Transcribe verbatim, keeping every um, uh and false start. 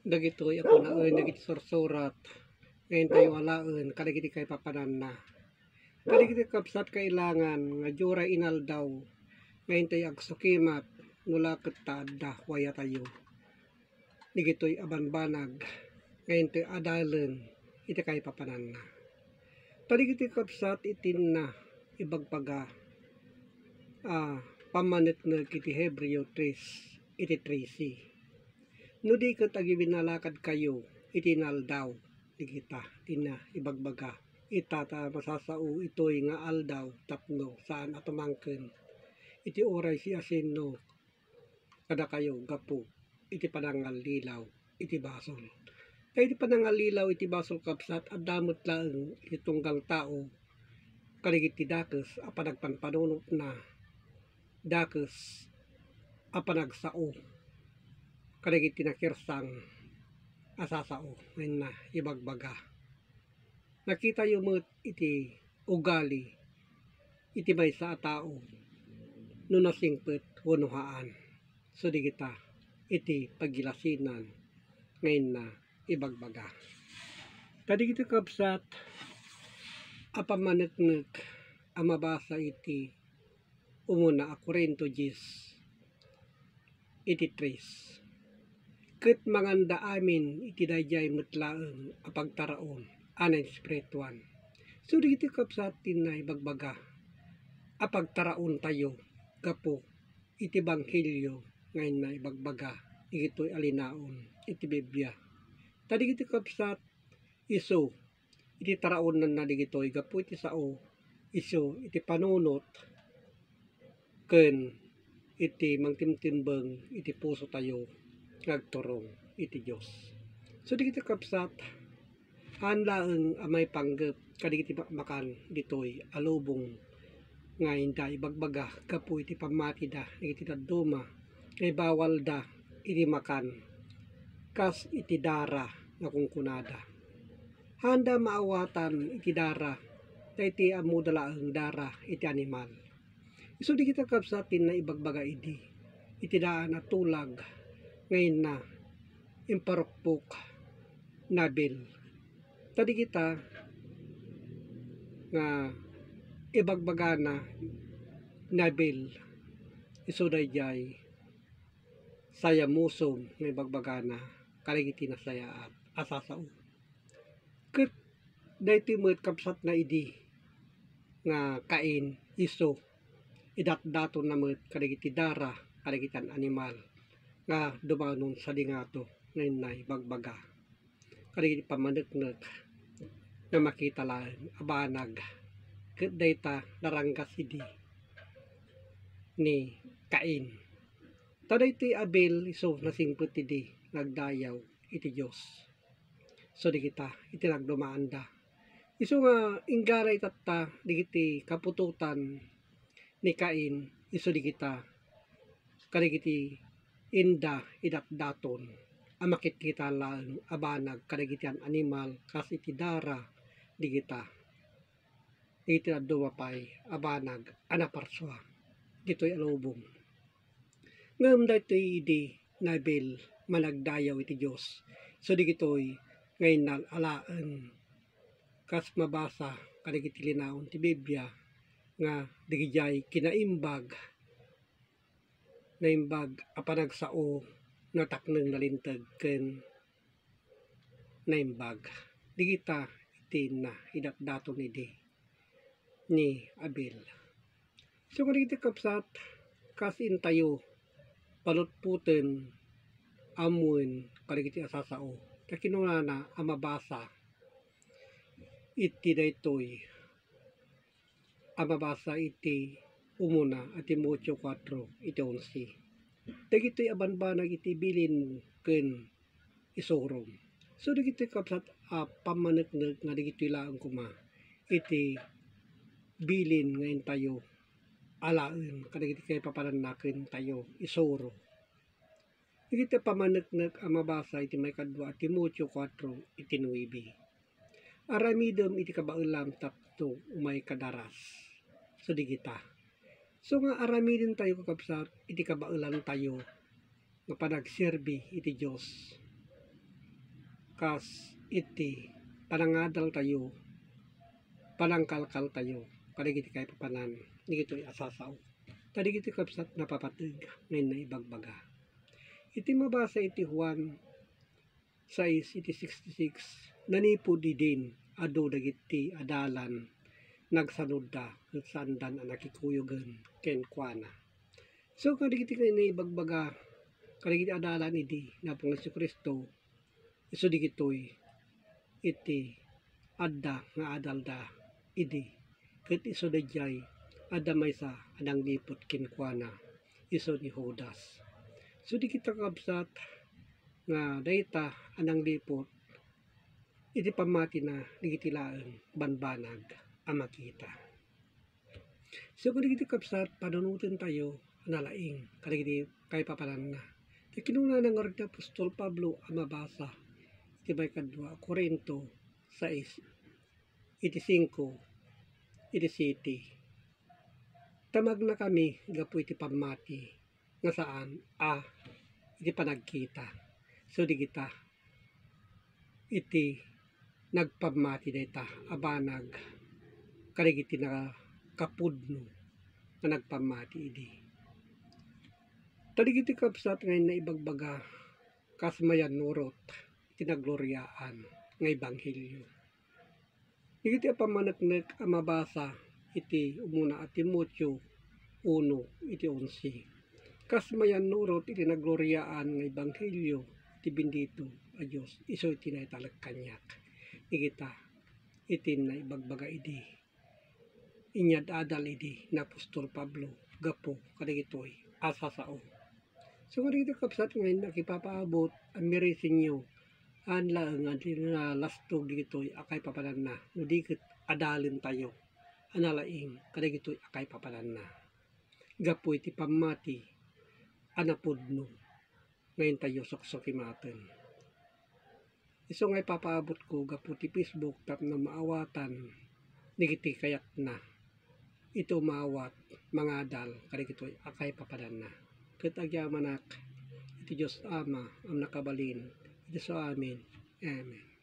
Dagitoy a kunaen dagiti sursurat nga intayo alaen kadagiti kaipapananna. Kadagiti kabsat, kailangan nga dioray inaldaw nga intayo agsukimat no la ket ta adda wayatayo dagitoy a banbanag nga intayo adalen iti kaipapananna. Kadagiti kabsat, iti na ibagbaga a pammaneknek iti Hebreo tres iti trese. No di ket agbinalakadkayo iti inaldaw, digita ti na ibagbaga, ita ta masasao itoy nga aldaw tapno saan a tumangken iti uray siasino kadakayo gapu iti panangallilaw iti basol. Ta iti panangallilaw iti basol, kabsat, adda met laeng iti tunggal tao kadagiti dakes a panagpanpanunotna, dakes a panagsao kadagiti nakirsang a sasao nga inna ibagbaga. Nakitayo met iti ugali iti maysa a tao no nasingpet wenno haan. So, digita iti pagilasinan nga inna ibagbaga. Kadagiti kabsat a pammaneknek a mabasa iti umuna a Corinto dies iti tres. Ket manganda amin iti daydiay met laeng a pagtaraon a naespirituan. So, dagiti kabsat ti naibagbaga a pagtaraontayo gapu iti ebanghelio nga inna ibagbaga dagitoy a linaon iti Biblia. Ta dagiti kabsat, isu iti taraonnanna dagitoy gapu iti sao, isu iti panunot ken iti mangtimtimbeng iti pusotayo nga agturong iti Dios. So, dagiti kabsat, haan laeng a maipanggep kadagiti makmakan ditoy a lubong nga inda ibagbaga gapu iti pammatida dagiti dadduma nga ibawalda iti makan kas iti dara nga kunkunada. Haanda maawatan iti dara, ta iti ammoda laeng dara iti animal. Isu dagita kabsat ti naibagbaga idi iti daan a tulag nga inna imparukpok ni Abel. Ta dagita nga ibagbagana ni Abel, isu daydiay sayamusom nga ibagbagana kadagiti nasayaat a sasao. Ket daytoy met kabsatna idi nga Cain, isu idatdatonna met kadagiti dara kadagiti animal nga dumanon sadi ngato nga inna ibagbaga kadagiti pammaneknek nga makita laeng a banag ket dayta naranggas idi ni Cain. Ta daytoy Abel isu nasingpet idi nga agdayaw iti Dios. So dagita iti nagdumaanda. Isu nga inggana itatta dagiti kaputotan ni Cain, isu dagita kadagiti inda idatdaton a makitkita laeng a banag kadagiti animal kas iti dara dagita. Iti dadduma pay a banag a naparsua ditoy a lubong. Ngem daytoy idi ni Abel managdayaw iti Dios. So dagitoy nga innal-alaen kas mabasa kadagiti linaon ti Biblia nga dagijay kinaimbag, naimbag a panagsao, natakneng, nalinteg ken naimbag. Dagita iti na idatdaton idi ni Abel. So kadagiti kabsat, kas intayo palutpoten ammoen kadagiti a sasao, ta kinunana a mabasa iti daytoy a mabasa iti umuna a Timoteo kuatro iti onse. Dagitoy a banbanag iti bilin ken isurom. So dagitoy kabsat a pammaneknek nga dagitoy laeng koma iti bilin nga intayo alaen kadagiti kaipapananna ken tayo isuro. Dagiti pammaneknek a mabasa iti maikadua a Timoteo kuatro iti nuebe. Aramidem iti kabaelam tapno umay kadaras. So dagita. So nga aramidentayo, kakabsat, iti kabaelantayo nga panagserbi iti Dios. kas iti panangadaltayo, panangkalkaltayo kadagiti kaipapanan dagitoy a sasao. Ta dagitoy, kabsat, napapateg nga inna ibagbaga. Iti mabasa iti Juan sais iti sixty-six, nanipud idin adu dagiti adalan nagsanudda ket saandan a nakikuyogen kenkuana. So, kadagiti nga inna ibagbaga kadagiti adalan idi ni Apo nga Jesu-Cristo, isu dagitoy iti adda nga adalda idi, ket isu daydiay adda maysa a nangliput kenkuana, isu ni Judas. So, dagita, kabsat, nga dayta a nangliput iti pammatina dagiti laeng banbanag a makita. So, kadagiti, kabsat, panunotentayo a nalaing kadagiti kaipapananna. Ta kinunana ngarud ni apostol Pablo a mabasa iti maikadua a Corinto sais, iti singko, iti siete. Ta magnakami gapu iti pammati nga saan a iti panagkita. So, dagita iti nagpammati dayta a banag kadagiti nakapudno nga nagpammati idi. Ta dagiti, kabsat, nga inna ibagbaga kas mayannurot iti naggloriaan nga ebanghelio. Dagiti a pammaneknek a mabasa iti umuna a Timoteo uno iti onse. Kas mayannurot iti naggloriaan nga ebanghelio ti bendito a Dios, isu ti naitalek kaniak. Dagita iti inna ibagbaga idi inyad-adal idi ni apostol Pablo gapu kadagitoy a sasao. So, kadagiti, kabsat, nga inna ipapaabot a mirisenyo, saan laeng a di nalastog dagitoy a kaipapananna, no di ket adalentayo a nalaing kadagitoy a kaipapananna gapu iti pammati a napudno nga intayo suksukimaten. Isu nga ipapaabutko gapu ti Facebook tapno maawatan dagiti kayatna iti umawat mangadal kadagitoy a kaipapananna. Ket agyamanak iti Dios Ama a mannakabalin iti suamin. Amen.